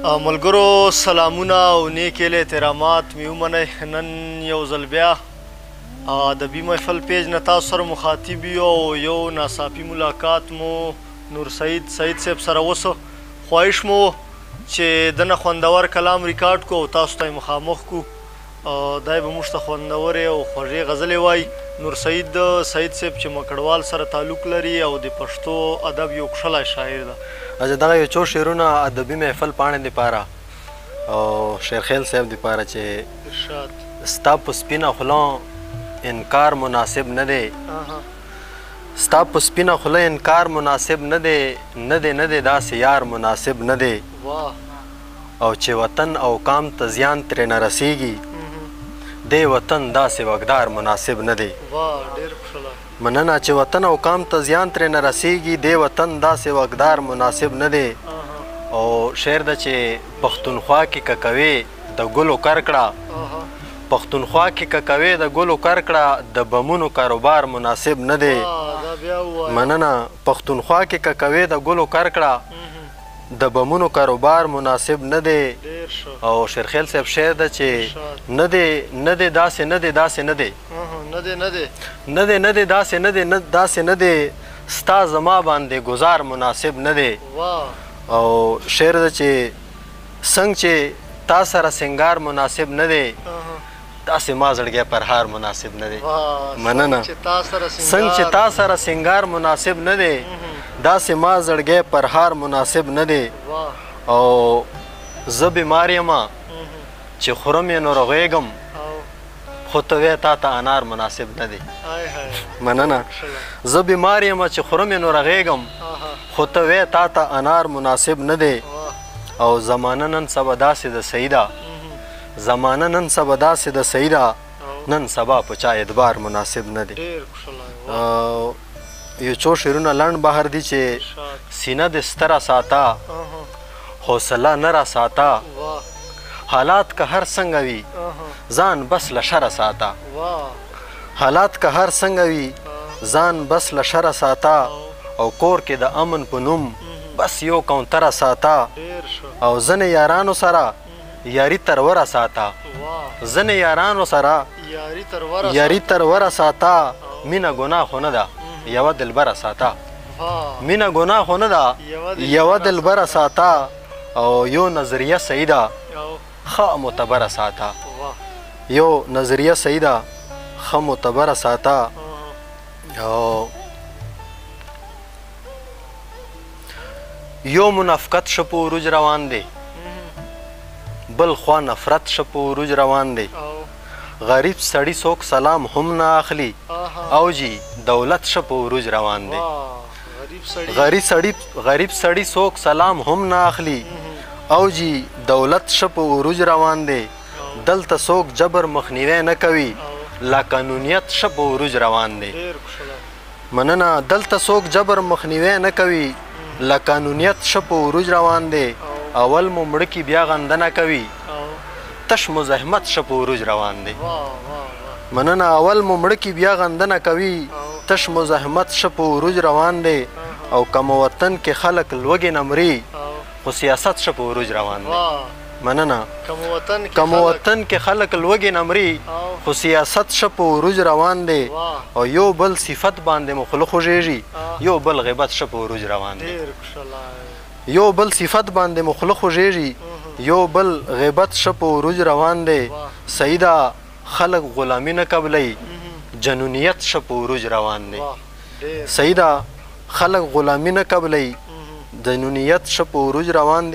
ملګرو سلامونه او نیک احترامات مې ومنئ. نن یو ځل بیا ادبي محفل پیج نه تاسو سره مخاطب یو او یو ناڅاپي ملاقات مو نور سعید سعید صاحب سره وسو. خواهش مو چې دنه خوندور کلام ریکارډ کو او تاسو ته مخامخ کو. دی به موږ ته خوندورې او خوږې غزلې وایي. نور سعید سعید صاحب چې مکړوال سره تعلق لري او د پښتو ادب یو کښلی شاعر ده. اچھا، دغه یو څو شعرونه ادبي محفل پاڼې دپاره او شیرخیل صاحب دپاره چې ارشاد. ستا په سپینه خوله انکار مناسب نه دی، ستا په سپینه خوله انکار مناسب نه دی، نه دی نه دی داسې یار مناسب نه دی. واه. او چې وطن او قام ته زیان ترې نه رسیږي، دی وطن داسې وګدار مناسب نه دی. واه، ډېر کښلی. مننه. چې وطن او قام ته زیان ترې نه رسیږي، دی وطن داسې وګدار مناسب نه دی. او شعر ده چې پښتونخوا کې که کوې د ګلو کر کړه، پښتونخوا کې که کوې د ګلو کر کړه، د بمونو کاروبار مناسب نه دی. مننه. پښتونخوا کې که کوې د ګلو کر کړه، د بمونو کاروبار مناسب نه دی. او شیرخیل صاحب شعر ده چې نه دی نه دی داسې نه دی داسې نه دی، نه دی نه دی نه دی نه دی داسې نه دی نه داسې نه دی، ستا زما باندې ګزار مناسب نه دی. او شعر ده چې څنګه چې تا سره سنګار مناسب نه دی، داسې ما زړګی پرهار مناسب نه دی. مننه. څنګه چې تا سره سنګار مناسب نه دی، داسې ما زړګی پرهار مناسب نه دی. او زه بیمار یم چې خورم یې نو رغېږم، خو ته وایې تا ته انار مناسب نه دی. مننه. زه بیمار یم چې خورم یې نو رغېږم، خو ته وایې تا ته انار مناسب نه دی. او زمانه نن سبا داسې د صحیح ده، زمانه نن سبا داسې د صحیح ده، نن سبا په چا اعتبار مناسب نه دی. یو څو شعرونه لنډ بهر دي چې سینه دې ستره ساته، حوصله نه را ساته، حالات که هر څنګه وي ځان بس له شره ساته، حالات که هر څنګه وي ځان بس له شره ساته، او کور کې د امن په نوم بس یو کونتره ساته، او ځینې یارانو سره یاري تر وره ساته، ځینې یارانو سره یاري تر وره ساته، مینه ګناه خو نه ده یوه دلبره ساته، مینه ګناه خو نه ده یوه دلبره ساته، او یو نظریه صحیح ده ښه معتبره ساته، یو نظریه صحیح ده ښه معتبره ساته. او یو منافقت ښه په عروج روان دی، بل خوا نفرت ښه په عروج روان دی، غریب سړي څوک سلام هم نه اخلي، او جی دولت ښه په عروج روان دی. غریب سړي څوک سلام هم نه اخلي، او جی دولت ښه په عروج روان دی، دلته څوک جبر مخنیوی نه کوي، لا قانونیت ښه په عروج روان دی. مننه. دلته څوک جبر مخنیوی نه کوي، لا قانونیت ښه په عروج روان دی، اول مو مړه کي بیا غندنه کوي، تش مزاحمت ښه په عروج روان دی. مننه. اول مو مړه کي بیا غندنه کوي، تش مزاحمت ښه په عروج روان دی، او که مو وطن کې خلک لوږې نه مري، خو سیاست ښه په عروج روان دی. مننه. که مو وطن کې خلک لوږې نه مري، خو سیاست ښه په عروج روان دی، او یو بل صفت باندې مو خوله خوږېږي، یو بل غیبت ښه په عروج روان دی. یو بل صفت باندې مو خوله خوږېږي، یو بل غیبت ښه په عروج روان دی. صحیح ده خلک غلامي نه قبلوي، جنونیت ښه په عروج روان دی. صحیح ده خلک غلامي نه قبلوي، جنونیت ښه په عروج روان دی.